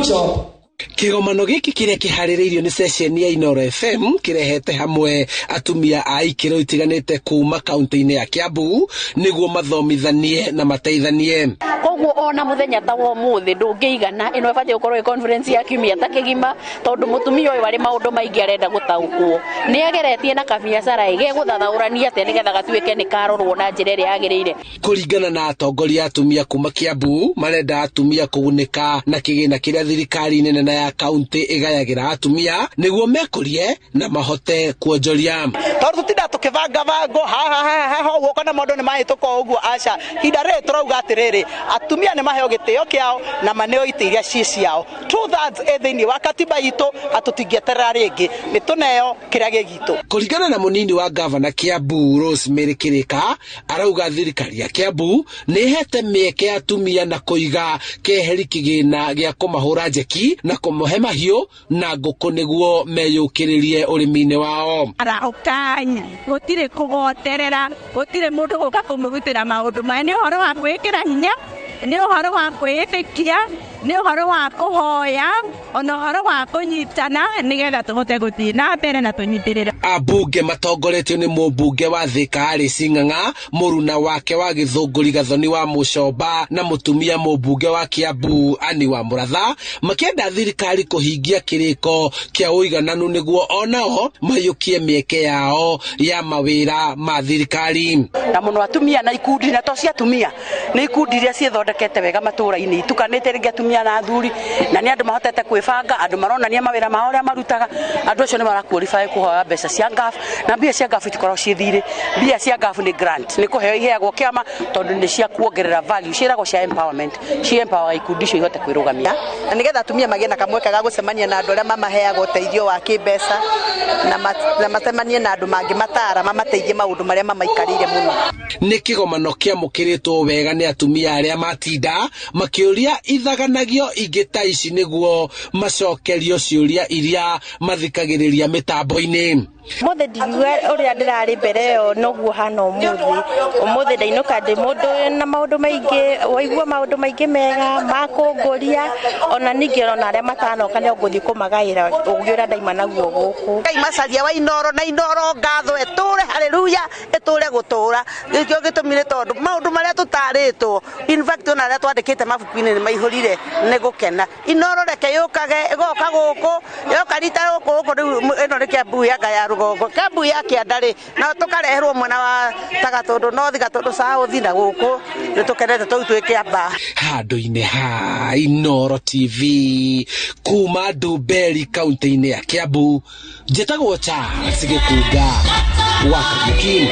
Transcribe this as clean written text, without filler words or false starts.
Job. Kĩgomano gĩkĩ kĩrĩa kĩharĩrĩirio nĩ ceceni ya Inooro FM kĩrehete hamwe atumia a ikĩro itiganĩte kuma kaunti-inĩ ya Kiambu nĩguo mathomithanie na mateithanie. Koguo ona muthenya ta wa umuthi ndũngĩigana, ĩno ĩbatiĩ gũkorwo ĩ conference ya kiumia ta kĩgima, tondũ mũtumia ũyũ arĩ maũndũ maingĩ arenda gũtaũkwo. Nĩ ageretie na kabiacara ĩ gegũthathaũrania atĩa nĩgetha gatuĩke nĩ karorwo na njĩra ĩrĩa yagĩrĩire. Kũringana na atongoria atumia kuma Kiambu, marenda atumia kũgunĩka na kĩgĩna kĩrĩa thirikari nene na ya kaunti ĩgayagĩra atumia nĩguo mekũrie na mahote kuonjoria. Tondũ tũtinda tũkĩbangabango haha haha haha ũguo kana maũndũ nĩ mahĩtũka ũguo, aca. Ihinda rĩrĩ tũrauga atĩrĩrĩ, atumia nĩ maheo gĩtĩo kĩao na maneo itĩ iria ciĩ ciao. 2/3 ĩ thĩinĩ wa katiba itũ, na tũtingĩeterera rĩngĩ, nĩ tũneo kĩrĩa gĩ gitũ. Kũringana na mũnini wa gavana Kiambu Rosemary Kirika, arauga thirikari ya Kiambu nĩ ĩhete mĩeke atumia na kũiga keheri kĩgĩna gĩa kũmahũra njeki na kũmahe mahiũ na ngũkũ nĩguo meyũkĩrĩrie ũrĩmi-inĩ wao. Arahũkanya gũtirĩ kũgoterera, gũtirĩ mũndũ gũka kũmũrutĩra maũndũ maya. Nĩ ũhoro wa kwĩĩkĩra hinya, nĩ ũhoro wa kwĩĩtĩkia, nĩ ũhoro wa kũhoya, ona ũhoro wa kũnyitana nĩgetha tũhote gũthiĩ na mbere na tũnyitĩrĩre. Ambunge matongoretio nĩ mũmbunge wa Thika Alice Ng'ang'a, mũruna wake wa Gĩthũngũri Gathoni wa Mũcomba na mũtumia mũmbunge wa Kiambu Annie wa Mũratha, makĩenda thirikari kũhingia kĩrĩko kĩa ũigananu nĩguo onao maiyũkie mĩeke yao ya mawĩra ma thirikari. Na mũno atumia na ikundi, na to cia atumia, nĩ ikundi iria ciĩthondekete wega matũũra-inĩ, itukanĩte rĩngĩ atumia na athuri, na nĩ andũ mahotete kwĩbanga, andũ maronania mawĩra mao ũrĩa marutaga. Andũ acio nĩ maraqualify kũhoya mbeca cia NGAAF, na mbia cia NGAAF itikoragwo ciĩ thirĩ. Mbia cia NGAAF nĩ grant, nĩ kũheo iheagwo kĩama tondũ nĩ cia kuongerera value, ciĩragwo cia empowerment, ci empower ikundi icio ihote kwĩrũgamia. Na nĩgetha atumia magĩe na kamweke ga gũcemania na andũ arĩa mamaheaga ũteithio wa kĩmbeca, na macemanie na andũ mangĩmatara mamateithie maũndũ marĩa mamaikarĩire mũno. Nĩ kĩgomano kĩamũkĩrĩtwo wega nĩ atumia arĩa matinda makĩũria ithaganagio ingĩ ta ici nĩguo macokerio ciũria iria mathikagĩrĩria mĩtambo-inĩ. Mũthĩ ndingiuga ũrĩa ndĩrarĩ mbere ĩyo noguo hana ũmũthĩ. Ũmũthĩ ndainũka ndĩ mũndũ wĩna maũndũ maingĩ, waigua maũndũ maingĩ mega ma kũngũria, ona ningĩ ona arĩa matanoka nĩ ngũthiĩ kũmagaĩra ũgĩ ũrĩa ndaima naguo gũkũ. Ngai macaria wa Inooro na Inooro ngatho ĩtũre, haleluya, ĩtũre gũtũra. Gĩkĩo gĩtũmi nĩ tondũ maũndũ marĩa tũtarĩtwo, in fact ona arĩa twandĩkĩte mabuku-inĩ nĩ maihũrire nĩ gũkena. Inooro reke yũkage, ĩgoka gũkũ, yoka rita gũkũ, gũkũ rĩu ĩno nĩ Kiambu ya Ngaya rũgongo, Kiambu ya kĩanda rĩ, no tũkareherwo mwena wa ta Gatũndũ North, Gatũndũ South na gũkũ nĩ tũkenete tũu twĩ Kĩambaa. Handũ-inĩ ha Inooro TV kuma Ndumberi kaunti-inĩ ya Kiambu, njĩtagwo Charles Gĩkunga wa Kariuki.